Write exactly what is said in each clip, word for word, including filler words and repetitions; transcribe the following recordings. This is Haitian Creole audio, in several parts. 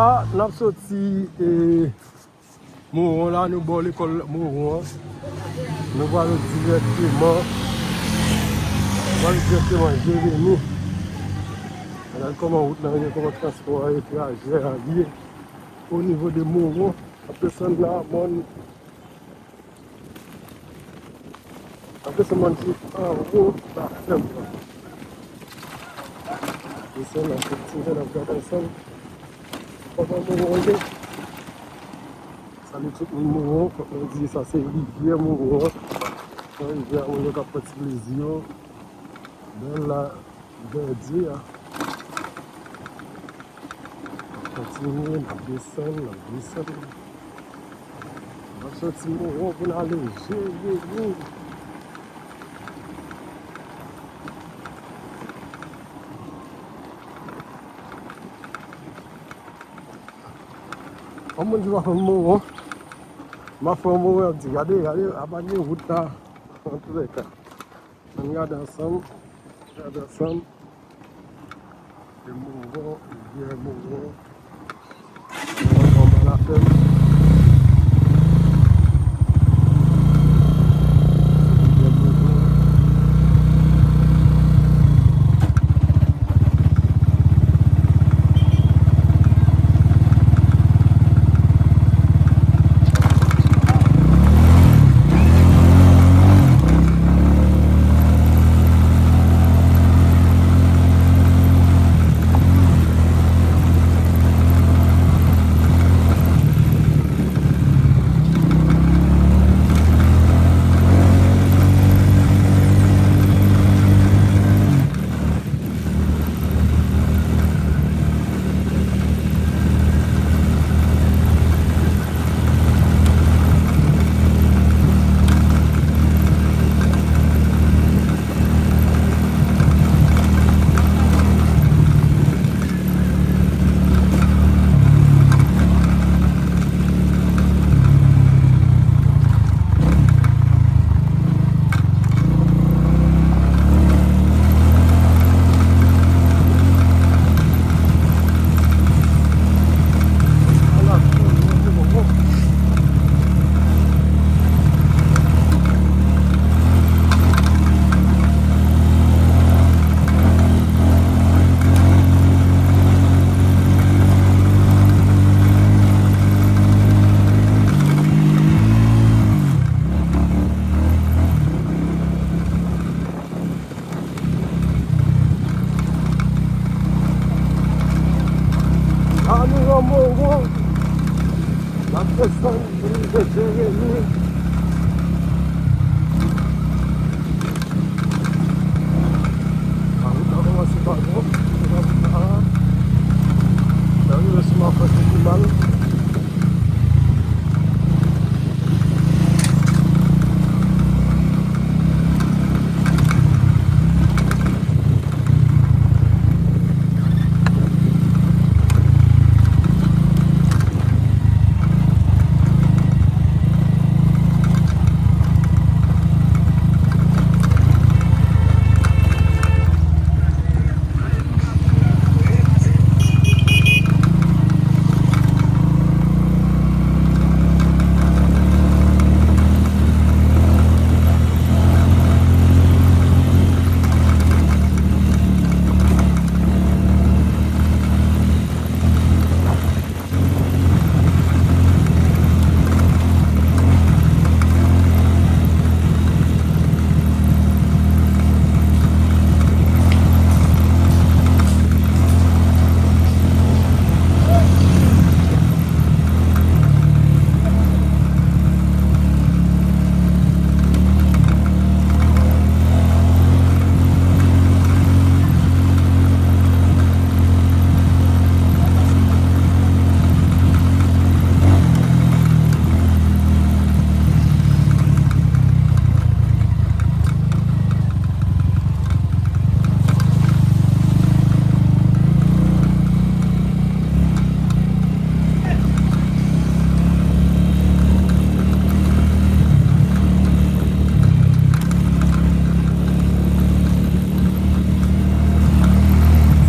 A, n ap soti, e, Mowon la, nou bò lekòl Mowon an. Nou pral dirèkteman, nou pral dirèkteman Jeremi. Gade kòman wout lan ye, kòman transpò a ye, trajè a ye. O nivo de Mowon, ap desann la, mòn. Apre se mòn ki anwo la fèm nan. Desann nan, se ti jan n ap gade ansanm. Kòman Mowon ye? Salut tout moun Mowon, fòk mwen di sa se rivyè Mowon an. Nan rivyè a, moun yo k ap pran ti plezi yo. Bèl la. Vèdi a. N ap kontinye, n ap desann, n ap desann. N ap soti Mowon pou n ale Jeremi. Yon moun ki pa konn Mowon, m ap fè yon Mowon, y ap di, gade, gade, apa gen wout la, antoulèka. Ann gade ansanm, gade ansanm. E Mowon, rivyè Mowon. Mowon anba lapèn. Rivyè Mowon. A nou nan Mowon. N ap desann pou rive Jeremi. Lawout la kòmanse pa bon. N ap rive sou Mafrans ki pi mal.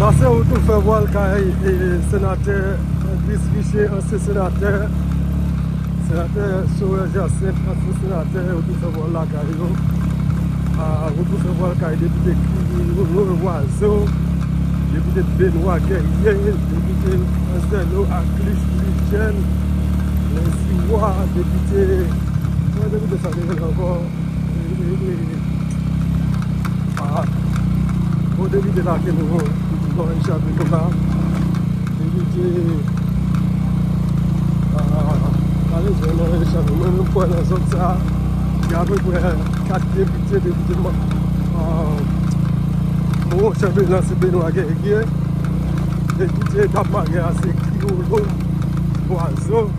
Sa se wout ou fè pou al kay, e, senatè Chris Se ansyen senatè, senatè Sauveur Jacinthe, ansyen senatè, yo te fè vwal lakay yo. A, yo te fè vwal kay depite Criolo Loiseau, depite Benoît Guerrier, depite Anselot Acluche Louis-Jeune, Lèziwa, depite, mwen depite sa te rele ankò. E, e, e, a, bon, depite la ke nou, nou echape nou la. Depite, a, ale, nou echape. Mwen menm kwè nan zòn sa, gen apeprè kat depite, depite, a, bon, chanpyon se Benoît Guerrier. Depite Dap Mare a se Criolo Loiseau.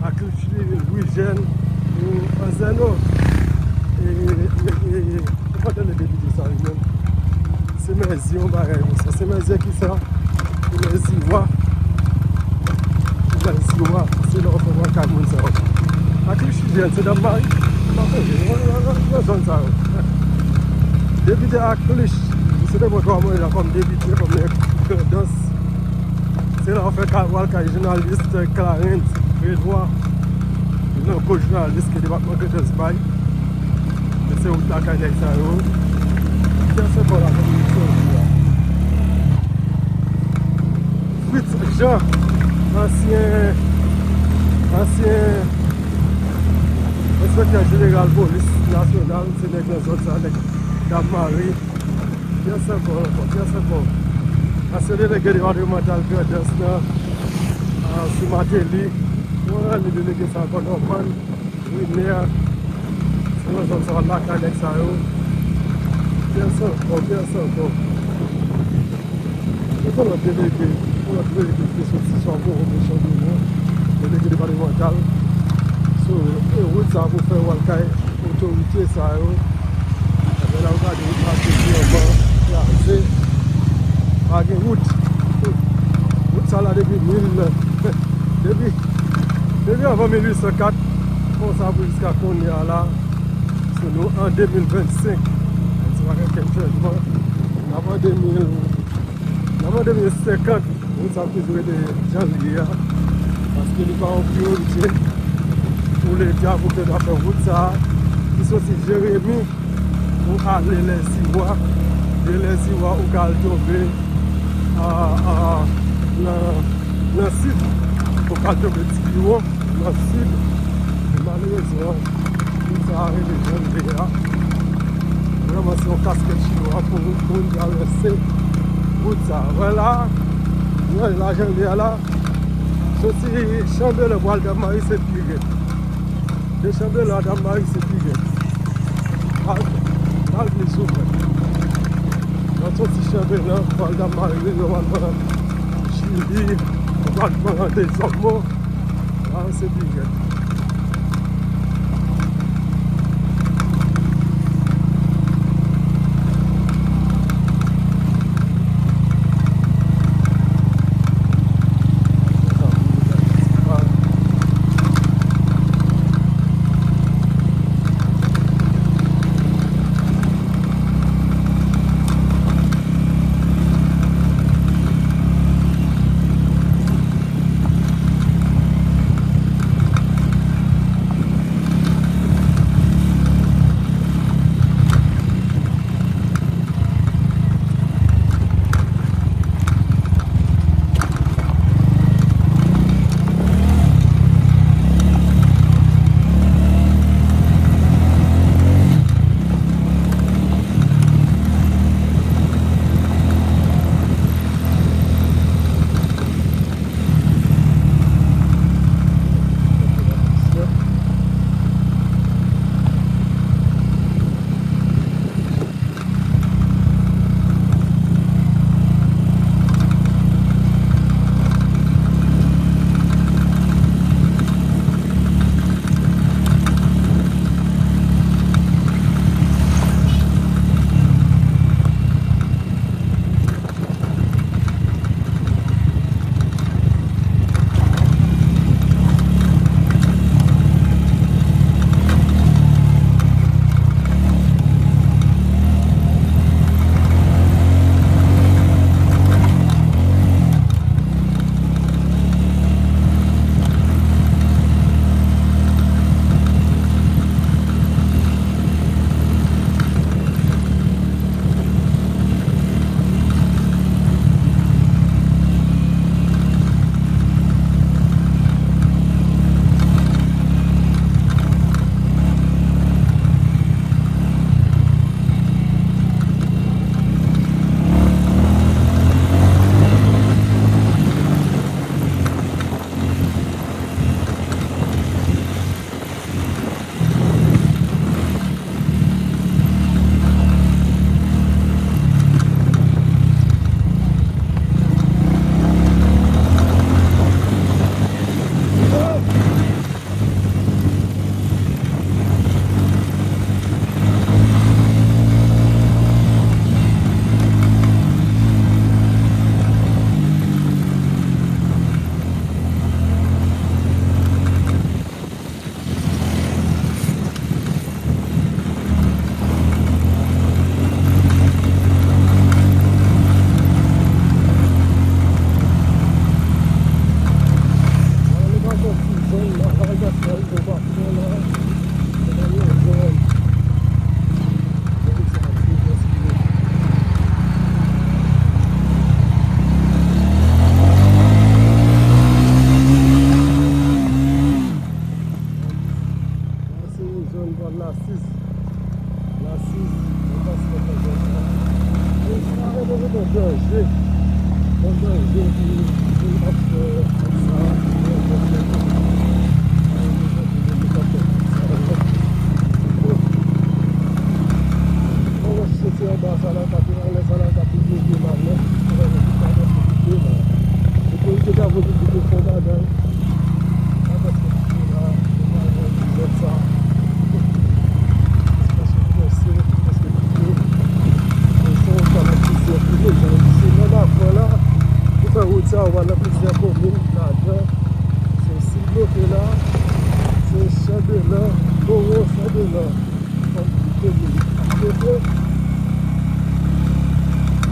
Ak Louis Jeune, Anselot, e, e, e, e, ou pa tande depite sa li menm. Se mèzi yon bagay konsa. Se mèzi ki sa? Se mèzi wa. Se mèzi wa. Se lè w fè mwen kay moun sa yo. Ak Louis Jeune, se Dam Mari. M pa konn, nan, nan, nan, nan zòn sa yo. Depite ak Louis, se te mwen kòm, kòm depite, kòm nèg Grandans. Se la w fè kay, w al kay jounalis Clarens Benoît. Youn nan gwo jounalis ke depatman Grandans bay. Men se wout lakay nèg sa yo. Kiyès ankò la, kòm misyon la? Fritz Jean, ansyen, ansyen enspektè jeneral polis nasyonal, se nèg nan zòn sa, nèg Dam Mari. Kiyès ankò, ankò, kiyès ankò? Ansyen delege depatmantal Grandans nan, a, sou Martelly. Mwen rele delege sa ankò Norman Riner. Se nan zòn sa lakay nèg sa yo. Kiyès ankò, kiyès ankò? Gen yon lòt delege, yon lòt delege ki te soti swa Poro Mechan Douvou, delege depatmantal. So, e wout sa pou fè w al kay otorite sa yo. Ebyen, la, w gade, wout la te vrèman kraze. Pa gen wout. Wout sa la depi mil, depi, depi anvan mil uit san kat, konsa pou jiska kounye a la. So, nou an de mil vennsenk. Se pa gen kèk chanjman. N ap an de mil, n ap an de mil senkant. Wout sa ap toujou rete jan l ye a, paske li pa yon priyorite pou Leta pou ke ta fè wout sa a, ki soti Jeremi pou ale Lèziwa, de Lèziwa ou ka al tonbe, a, a, nan, nan sid, ou ka al tonbe Tibiwon, nan sid. Men malerezman, wout sa a rete jan l ye a. Vrèman, se yon kaskèt chinwa pou moun travèse wout sa a. Vwala, nou wè lajan li a la. Soti Chanbelan pou al Dam Mari se pi rèd. De Chanbelan a Dam Mari se pi rèd. Al, al vini souvre. Lè w soti Chanbelan pou al Dam Mari, ou pral pran Chili, ou pral pran Dezòmo. Avanse pi rèd. Sa prèske kite la, nou pa wè lè sa. Prèske prese, prèske kite. Men se yon sa nan plizyè kote, jan se nan Mafran la, pou fè wout sa, ou al nan plizyè komin ladan. Se Sid bloke la, se Chandelan, Boro, Chandelan. Kòm kote yo ap bloke.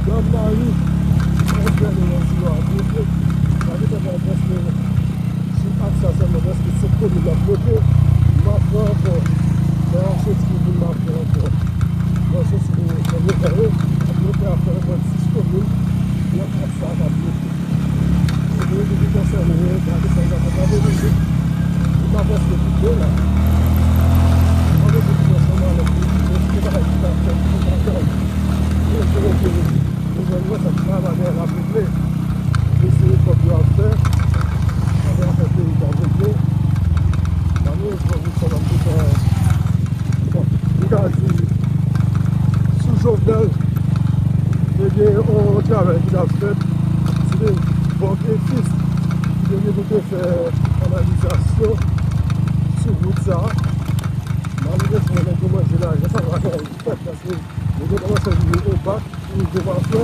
Dam Mari, Anjèl e Anjilo ap bloke. Gade kòman prèske sou aks sa sèlman, prèske senk komin ap bloke. Mafran ankò. Lè w ap soti pou vin Mafran ankò. Lè w soti pou Lòmyè Kay yo, ap bloke ankò ankò dis komin. Nan aks sa k ap bloke. Otorite ki konsène yo, gade sa k ap pase la. Li pa prèske kite la. Mwen mete tout ansanm avèk li, men se pa li k ap fè tout bagay. Yo se yo ke gouvènman sa travay la pou vle. Yo se kòb yo ap fè. Sa fè afè peyi k ap vle. Malerezman, nou sa ap tout an Bon, m ka di, sou Jovenel, te gen yon travay ki t ap fèt, se te Bob Efis ki te gen pou te fè kanalizasyon sou wout sa a. Malerezman, nèg yo manje lajan, sa pa ka fèt, paske yo te kòmanse vini obak. Nivo pa fè,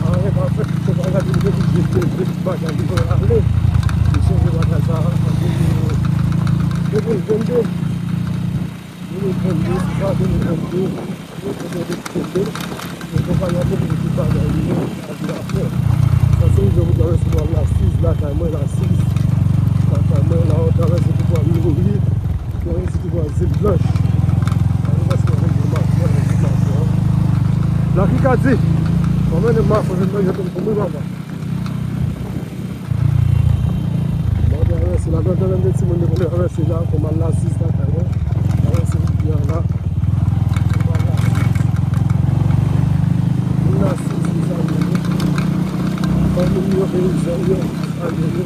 anyen pa fèt, se pa gade nou oblije leve tout bagay li pral ale. Li chanje bagay sa a an de mil vennde. De mil vennde, se sa, de mil vennde, de mil vennde, de mil vennde. Men konpayi ap oblije tout bagay li menm, a di afè. Sa se rive pou travèse pral Lasiz, lakay mwen Lasiz, lakay mwen la, w travèse pou pral Lori. Mwen resi ki bò Zil Blanch. Mwen resi mwen vin Mafran, mwen vin Mafran. Lakikadi. Mwen mennen Mafran, mwen mennen pou mwen, papa. Mwen travèse la, mwen tande de timoun depi mwen travèse la, pou m al Lasiz lakay mwen. Travèse rivyè la. Mwen Lasiz, mezanmi. Fanmi m yo, peyizan yo, salye yo.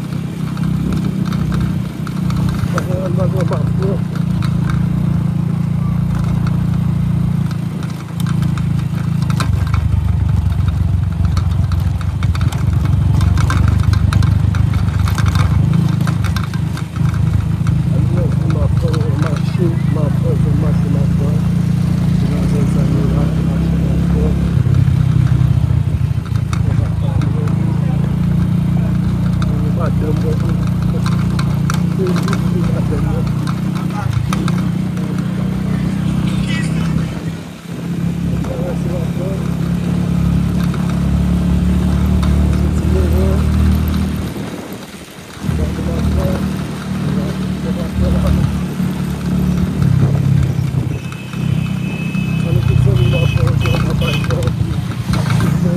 Ann kite nou nan fè yon kanpay sa ki ap fè,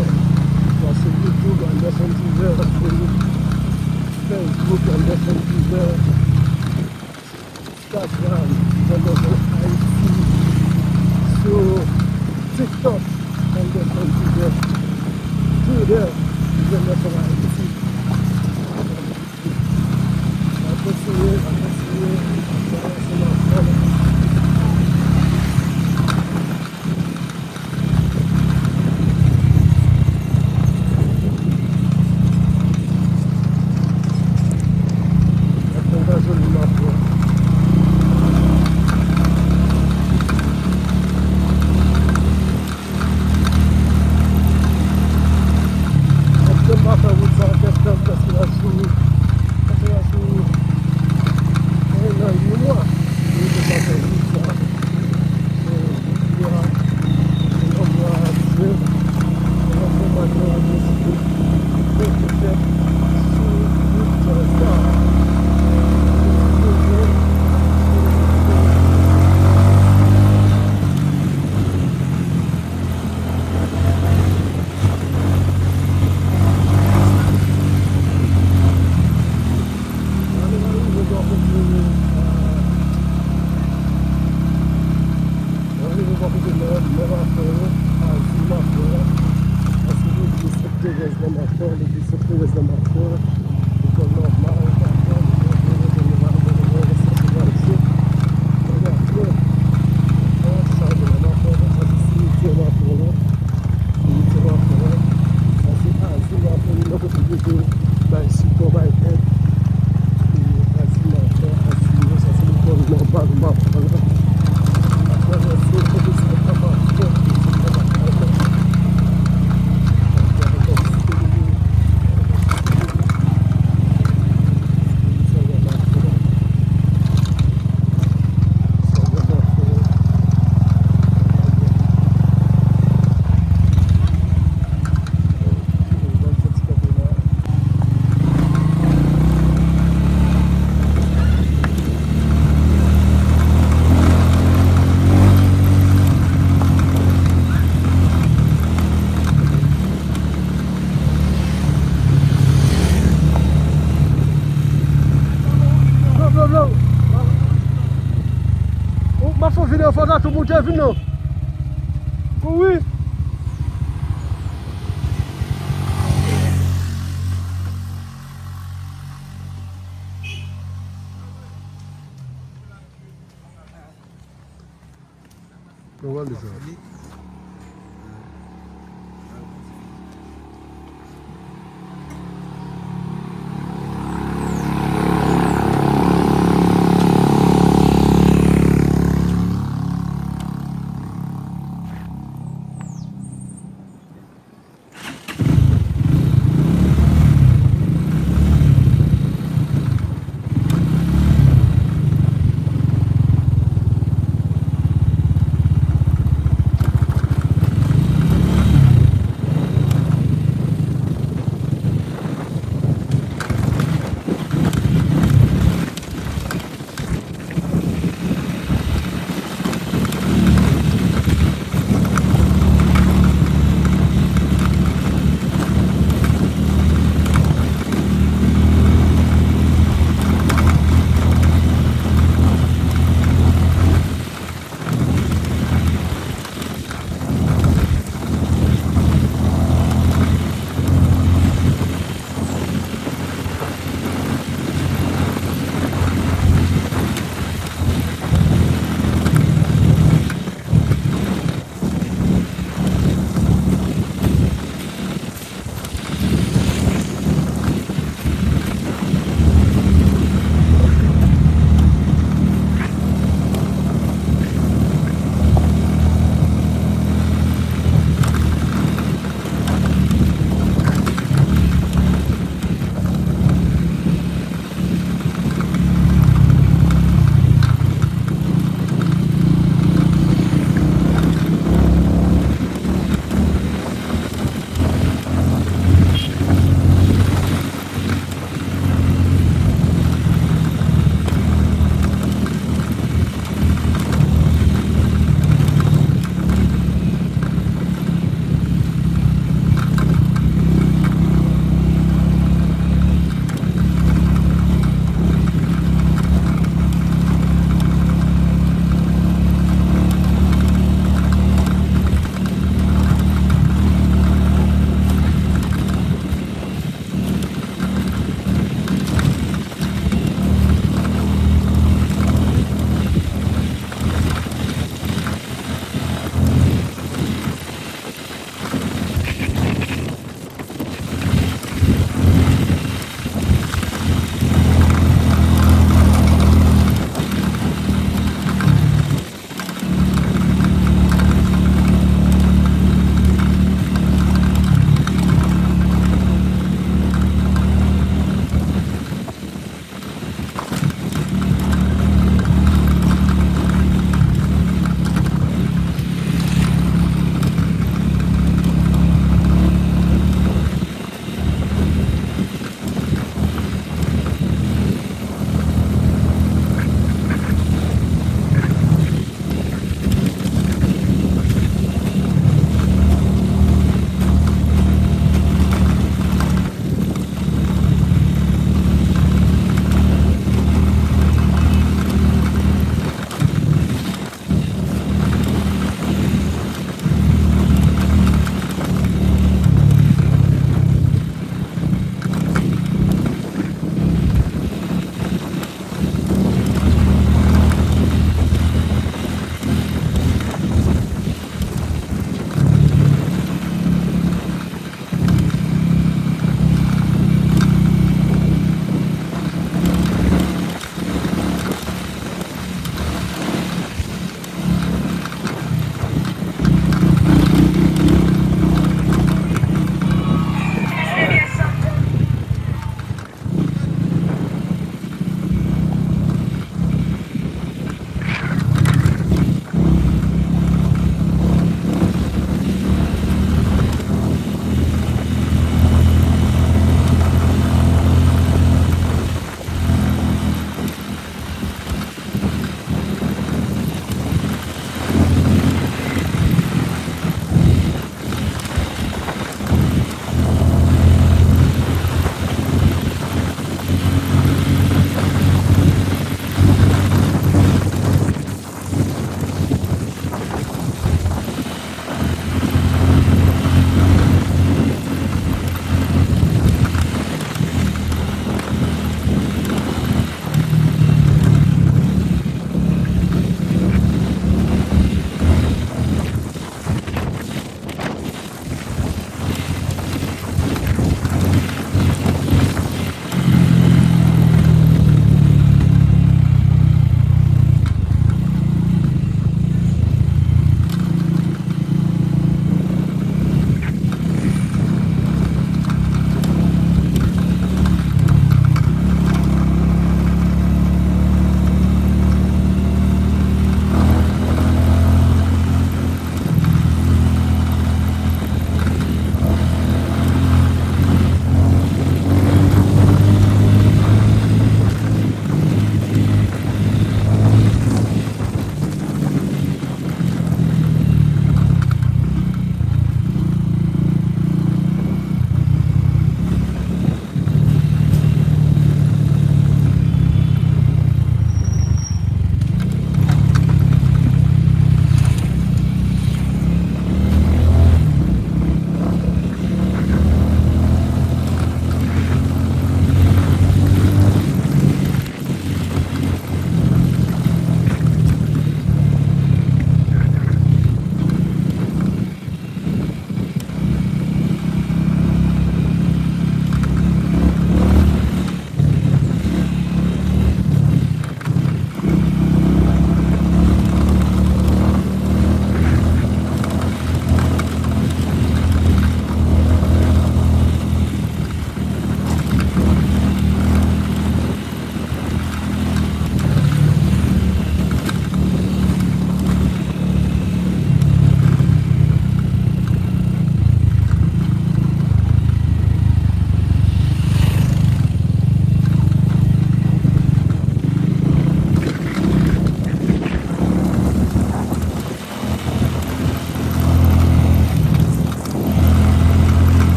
sou YouTube, Anderson Divers, Facebook, Anderson Divers, Instagram, Anderson Haiti, sou TikTok, Anderson Divers, Twitter, Anderson Haiti. N ap kontinye, n ap kontinye, n ap kontinye, se nan fò. N ap pran gazolin nan fò. Èske m pa fè wout sa kèk tan, prèske la sou, prèske la sou, eh, nan uit mwa. Wi, m pa fè wout sa. Eh, wout la, se yon mwa a Dye. Mwen fè bagay la deside mete tèt sou wout sa. Pa fè videyo, fò sa tou moute, vin non. Kouri. Pran gade sa.